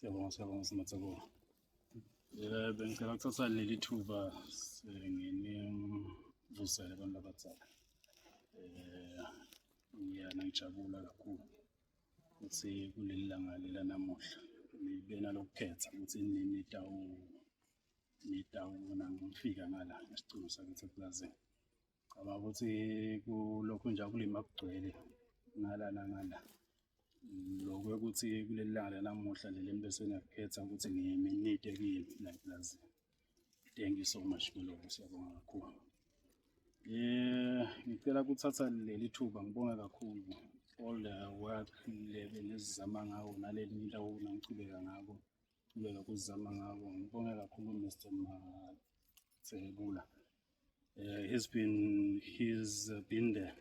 Siyabonga, siyabonga Simatheko. Bengicela ukuthatha leli thuba nginivusele abantu abadala. Ngiyana ngijabula kakhulu ukuthi kuleli langa lela namuhla nibe nalokukhetha ukuthi nitawubona ngifika ngala ngesicungu sakithi epulazini. Cabanga ukuthi kulokhu nje akulima kugcwele ngala nangala. Lokhu ukuthi kuleli langa lanamuhla leli bese niyakukhetha ukuthi ngiminite kimi la epulazini. Thank you so much kuloko, siyabonga kakhulu. Ngicela ukuthatha leli thuba ngibonge kakhulu all the work le benizama ngawo naleli ndawo nangichubeka ngako, chubeka kuzama ngako. Ngibonge kakhulu Mr. Matsebula. He's been there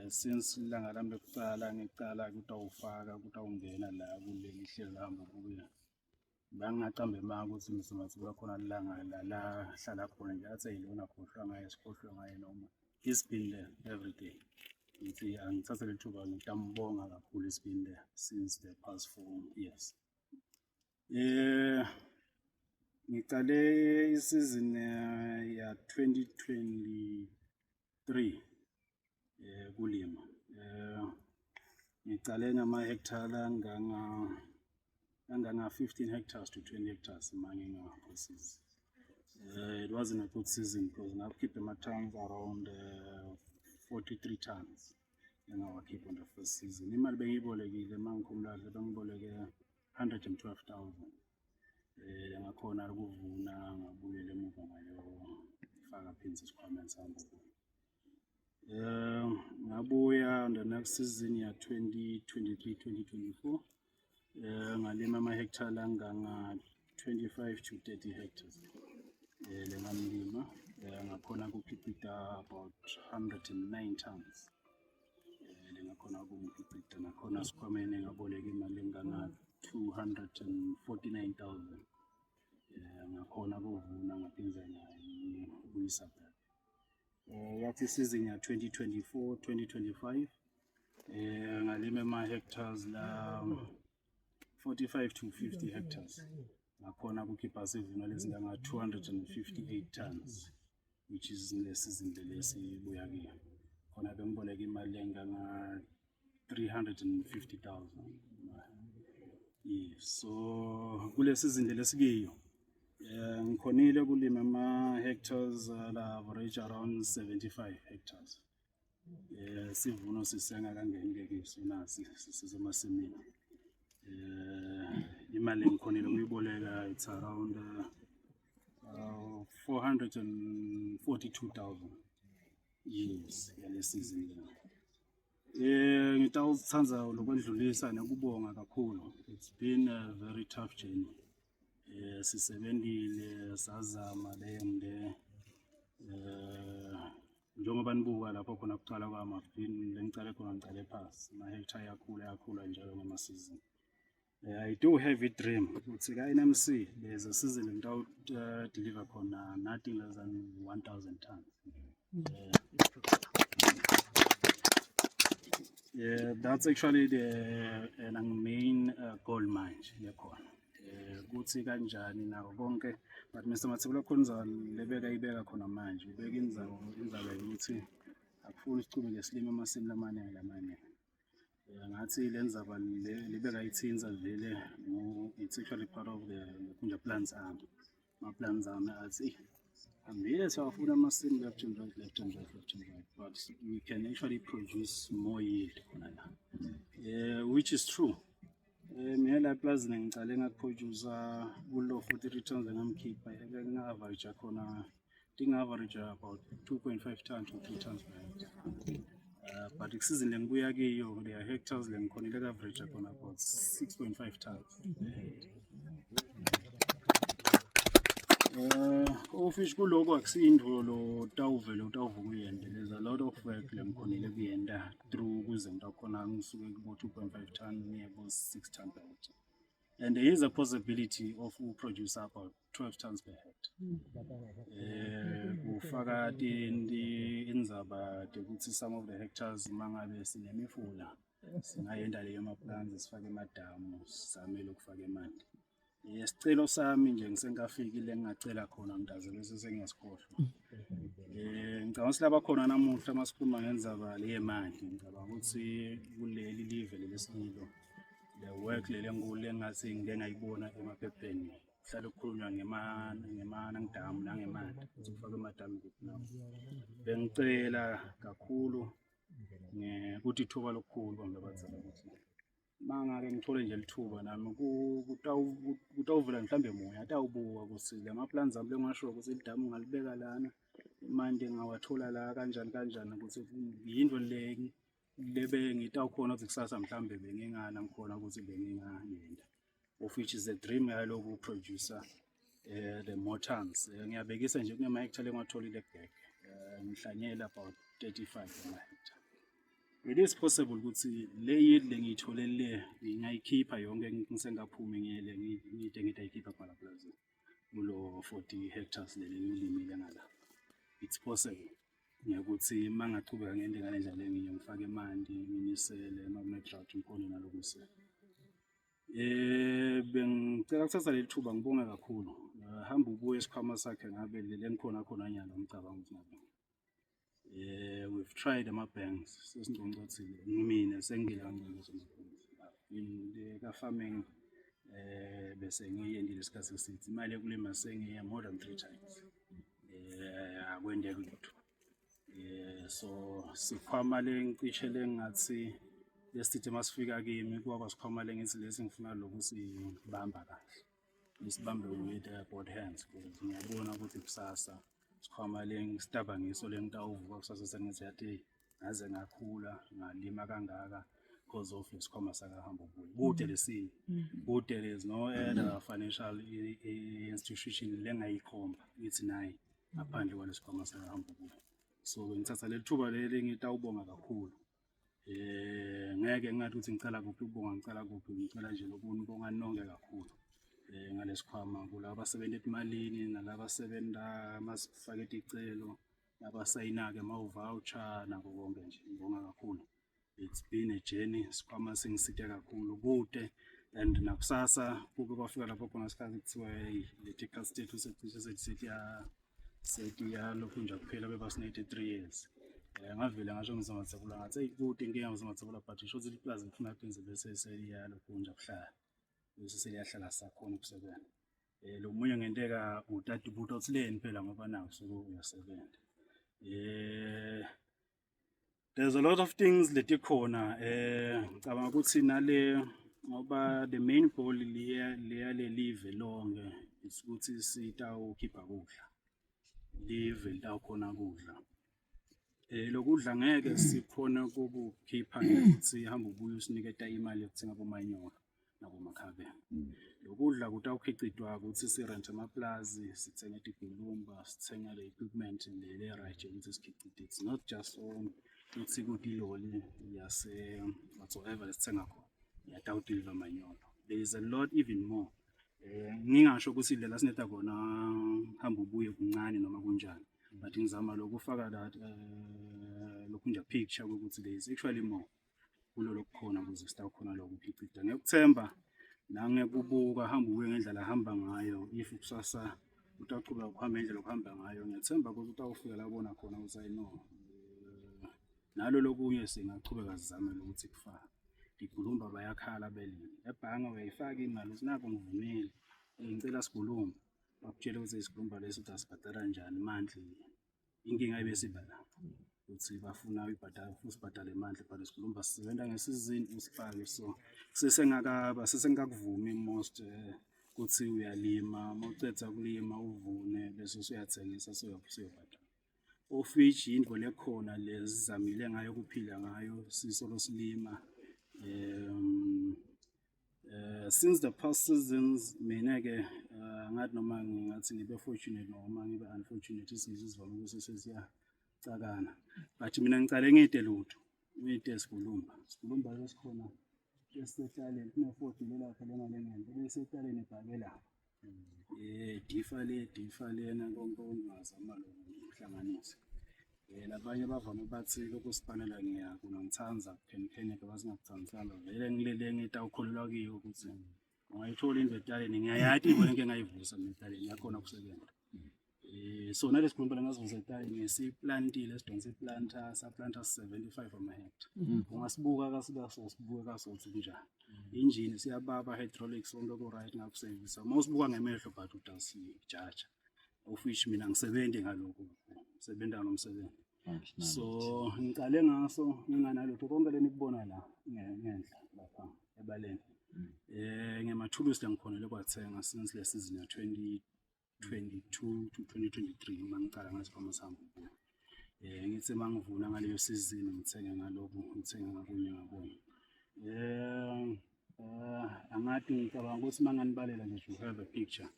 since ilanga lami lokuqala ngicala kutawufaka kutawungena la kuleli hlelo lahamba kubuya. Bangingaqambi amanga ukuthi Mr. Matsebula khona ilanga la la hlala khona nje athi ayilona khohlwa ngaye, sikhohlwe ngaye noma he's been there every day. Ngithi angithathe le thuba ngitambonga kakhulu, he's been there since the past 4 years. Ngicale isizini ya 2023 kulima. Ngicale ngama hectare anganga 15 hectares to 20 hectares mangingaphosisi. It wasn't a good season because ngakhipha ama tons around 43 tons engawakhipha on the first season. Imali bengiyibolekile, mangikhumula kahle, bengiboleke 112,000. Ngakhona ukuvuna, ngabuyela emuva, ngayofaka phansi esikhwameni sami. Ngabuya on the next season ya 2023 2024, ngalima ama hectare anganga 25 to 30 hectares. Lengamlima ngakhona ukukhicita about 109 tons. Lengakhona ukukhicita nakhona sikhwameni ngaboleka imali enganga 249,000. Ngakhona ukuvuna, ngaphindze ngayibuyisa back. Yathi season ya 2024 2025, ngalima ama hectares la 45 to 50 hectares, ngakhona ukukhipha isivuno lesinganga 258 tons, which is le season lesibuya kiyo. Khona bengiboleka imali enganga 350,000. Yes, so kule season lesikiyo ngikhonile ukulima ama hectares la average around 75 hectares. Sivuno sisengakangeni ke kiso, nasi sisemasimini. Imali engikhonile ukuyiboleka, it's around 442,000, yes, yale season le. Ngitawuthanda lokwendlulisa nokubonga kakhulu. It's been a very tough journey. Sisebenzile, sazama le njengoba nibuka lapho khona kuqala kwami, I've been lengicale khona, ngicale phasi, ama hectare yakhula, yakhula njalo ngama season. I do have a dream ukuthi ka NMC there's a season ngitawu deliver khona nothing less than 1000 tons. Yeah, that's actually the main goal manje lekhona. Kuthi kanjani nako konke, but Mr Mathebula khona lebeka ibeka khona manje, ubeka indzaba yokuthi akufuni sichubeke silime amasimi lamaningi lamaningi. Ngathi le ndzaba le libeka ithinza vele, it's actually part of the kunja plans ami. Ma plans ami athi hambile siyawafuna amasimu left and right, left and right, left and right, but we can actually produce more yield khona la, which is true. Mina la plazini ngicale ngakuproduce kulo 43 tons engamkhipha, nga-average khona tinga-average about 2.5 tons to 3 tons per hectare. But kusizini lengibuya kiyo, there are hectares lengikhonile ku-average khona about 6.5 tons per hectare. Ofish kuloko akusiyinto lo tawuvele utawuvuka uyende. There's a lot of work lengikhonile kuyenda through ukuze ngitakhona ngisuke kubo 2.5 ton ngiye ku 6 ton per hectare. And there is a possibility of produce about 12 tons per hectare. Kufaka indzaba ukuthi some of the hectares mangabe sinemifula. Singayenda leyo ma-plans, sifake emadamu, sizamele ukufaka emanti. Isicelo sami nje ngisengafikile ngingacela khona mntaze bese sengiyasikhohlwa. Ngicabanga ukuthi laba khona namuhla masikhuluma ngendzaba leyemali, ngicabanga ukuthi kuleli live leli esikilo, le work leli enkulu engathi ngike ngayibona emaphepheni, kuhlale kukhulunywa ngemanangidamu nangemali, ukuthi kufakwe emadamu kuphi nakuphi. Bengicela kakhulu ukuthi ithuba lokukhulu bantu abadzala ukuthi mangake ngithole nje lithuba nami kutawuvela mhlambe moya atawubuka ukuthi la ma-plans ami lengiwasho ukuthi lidamu ngalibeka lana manje ngawathola la kanjani kanjani, ukuthi yinto le lebe ngitawukhona ukuthi kusasa mhlambe bengingana ngikhona ukuthi bengingayenda, of which is a dream yaloku producer the more tons. Ngiyabekisa nje kunema-hectare lengiwatholile ebhek, ngihlanyela about 35 ama-hectare. It is possible ukuthi le yield lengiyithole le ngingayikhipha yonke ngisengaphumi ngiyele ngide ngithi ayikhipha khona plazini kulo 40 hectares leli ngilimile ngala. It's possible ngekuthi uma ngachubeka ngente ngale ndlela le, ngiye ngifake emanti, nginisele uma kune-drought, ngikhone nalokunisela. Bengicela kuthatha leli thuba ngibonge kakhulu. Hamba ubuye isikhwama sakhe ngabe leli engikhona khona nyalo, ngicabanga ukuthi ngabe we've tried ama-banks, sesingcongcothile, mina sengile kangcono ka-farming, bese ngiyendile isikhathi eside, imali yokulima sengiye more than three times, akwendeki lutho. So sikhwama le ngicishe lengathi lesithi masifika kimi kwaba sikhwama le ngithi lesi ngifuna lokhu sibamba kahle, ngisibambe with both hands, because ngiyabona ukuthi kusasa sikhwama le ngisitaba ngiso le ngitawuvuka kusasa sengithi yathi ngaze ngakhula ngalima kangaka because of lesikhwama sakahamba ubuye kude lesinye kude. There is no other financial institution lengayikhomba ngithi nayi ngaphandle kwalesikhwama sakahamba ubuye. So ngithatha leli thuba leli ngitawubonga kakhulu. Ngeke ngathi ukuthi ngicela kuphi ukubonga, ngicela kuphi, ngicela nje lokunibonga nonke kakhulu ngalesikhwama, kulaba abasebenza etimalini nalaba abasebenza masifake ticelo, labasayina-ke ama-voucher nako konke nje, ngibonga kakhulu. It's been a journey, sikhwama singisite kakhulu kude, and nakusasa kuke kwafika lapho khona isikhathi kuthiwa hey, leti khathi tethu secishe sethi setiya lokhu nje kuphela beba sinete 3 years. Ngavele ngasho ngizomathebula ngathi hey, kude inkinga ngizomathebula, but isho ukuthi iplazi ngifuna kuyenze bese seliya lokhu nje kuhlala bese seliyahlala sakhona ukusebenza. Lo munye ngenteka utatibuta uthi leni phela ngoba nawo suke uyasebenza. There's a lot of things letikhona, ngicabanga ukuthi nale ngoba the main goal liya liya lelive lonke is ukuthi sitawukhipha kudla, live litawukhona kudla. Lokudla ngeke sikhone ukukukhipha ngekuthi hamba ubuye usiniketa imali yokuthenga bomanyolo nabomakhabe. Lokudla kutawukhicitwa ukuthi sirente amaplazi, sithenge tigulumba, sithenge le equipment le right ukuthi sikhicite. It's not just on ukuthi kutiloli yase whatsoever lesithenga khona yatawudeliver manyolo. There is a lot even more. Ngingasho ukuthi lela sinetha kona hamba ubuye kuncane noma kunjani, but ngizama lokufaka that lokhu nje picture ukuthi there is actually more kulo lokukhona ukuze sitawukhona lokukhicita. Ngiyekuthemba nangekubuka hamba ubuye ngendlela ahamba ngayo, if kusasa utaqhubeka ukuhamba indlela okuhamba ngayo, ngiyathemba ukuthi utawufika la ubona khona ukuthi I know nalo lokunye singachubeka sizame ukuthi kufake igulumba. Bayakhala belimi ebhange, uyayifaka imali uthi nakho ngivumile, ngicela sigulumba, bakutshele ukuthi isigulumba leso ukuthi asibhadala njani monthly. Inkinga ebesiba la ukuthi bafuna uyibhadala usibhadale monthly, but isigulumba sisebenza ngesizini usifake, so sesengakaba sesengakuvumi most ukuthi uyalima, uma uceda kulima uvune bese usuyathengisa usuyobhadala, of which yinto lekhona lezizamile ngayo ukuphila ngayo sisolo silima since the past seasons. Mina ke ngathi noma ngingathi ngibe fortunate noma ngibe unfortunate, isizwe sivame ukuthi sesiyacakana, but mina ngicale ngide lutho, ngide sigulumba, sigulumba lesikhona esehlaleni kune-ford lelapha lena lengento besetaleni ebhake lapha, difa le difa lena konke ongazama lokuhlanganisa. Labanye bavame bathi lokusipanela ngiyakunangithanda kuphenipheni-ke basingakuthandisanga vele ngilele ngitawukholelwa kiyo ukuthi ungayithola into etaleni, ngiyayati ibona into engayivusa mina etaleni yakhona kusebenza. So nalesi sikhuluma ngasivusa etaleni ngesiplantile, sidonsa iplanta, saplanta 75 amahectare. Ungasibuka kasikaso, sibuke kaso ukuthi kunjani. Injini siyababa, hydraulics konke ku-right, ngakusevisa. Uma usibuka ngemehlo but udasijaja, of which mina ngisebenzi ngalokho, ngisebenza nomsebenzi. So ngiqale ngaso nginganalutho, konke leni kubona la ngenhla lapha ebaleni. Ngemathulusi lengikhonele kwathenga since le season ya 2022 to 2023 uma ngiqala ngasikhwama sami ukuvuna. Ngithi mangivuna ngaleyo season ngithenge ngalokhu, ngithenge ngakunye ngakunye. Angathi ngicabanga ukuthi manganibalela nje you have a picture.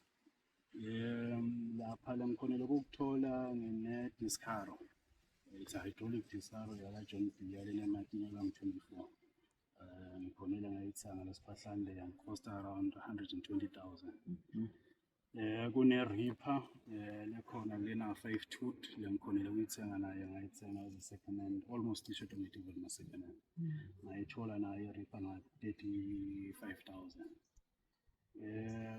Lapha la ngikhonele ukukuthola ngine-disc harrow. It's a hydraulic disc harrow yaka John Deere lenamatinyo lang-24. Ngikhonile ngayithenga lesiphahlane yangicosta around 120,000. Kune reaper lekhona lena 5 tooth lengikhonile ukuyithenga nayo, ngayithenga as a second hand, almost isho automatic ma second hand. Ngayithola nayo i-reaper nga 35,000.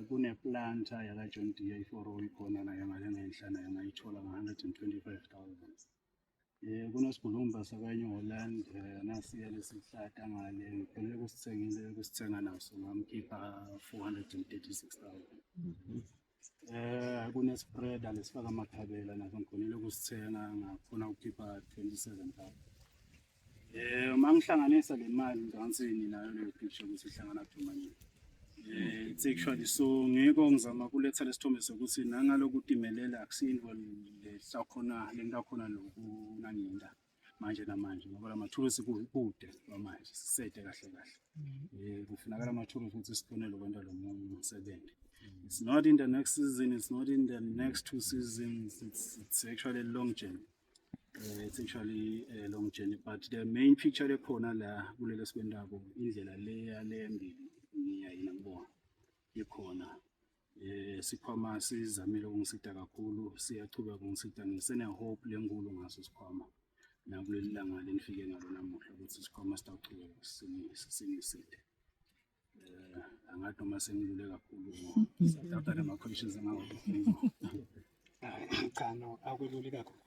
Kune planter yaka John Deere i-4 ikhona nayo ngale ngenhla, nayo ngayithola nga 125,000. Kunesigulumba saka-New Holland, nasiya lesihlata ngale, ngikhonile kusithengile kusithenga naso ngamkhipha 436,000. Kune-spreader lesifaka amakhabela, naso ngikhonile ukusithenga ngakhona ukukhipha 27,000. Uma ngihlanganisa le mali ngicabanga nayo leyo picture ukuthi ihlangana kuthumani. It's actually so ngiko ngizama kuletha lesithombe sokuthi nangaloku timelela akusinto lehlakhona lentakhona loku nanginda manje namanje ngoba la mathulusi kude kwamanje sisede kahle kahle. Kufunakala amathulusi ukuthi sikhonele ukwenta lo msebenzi. It's not in the next season, it's not in the next two seasons, it's actually a long journey. It's actually a long journey, but the main picture lekhona la kulelo sikwendako indlela le yale embili ngiyayina ngibona ikhona. Sikhwama sizamile ukungisita kakhulu, siyachubeka ukungisita, ngisene hope lenkulu ngaso sikhwama nakuleli langa lenifike ngalo namuhla ukuthi sikhwama sitawuchubeka singiside. Angathi noma sengilule kakhulu after nama questions engawo. Cha, no, akweluli kakhulu.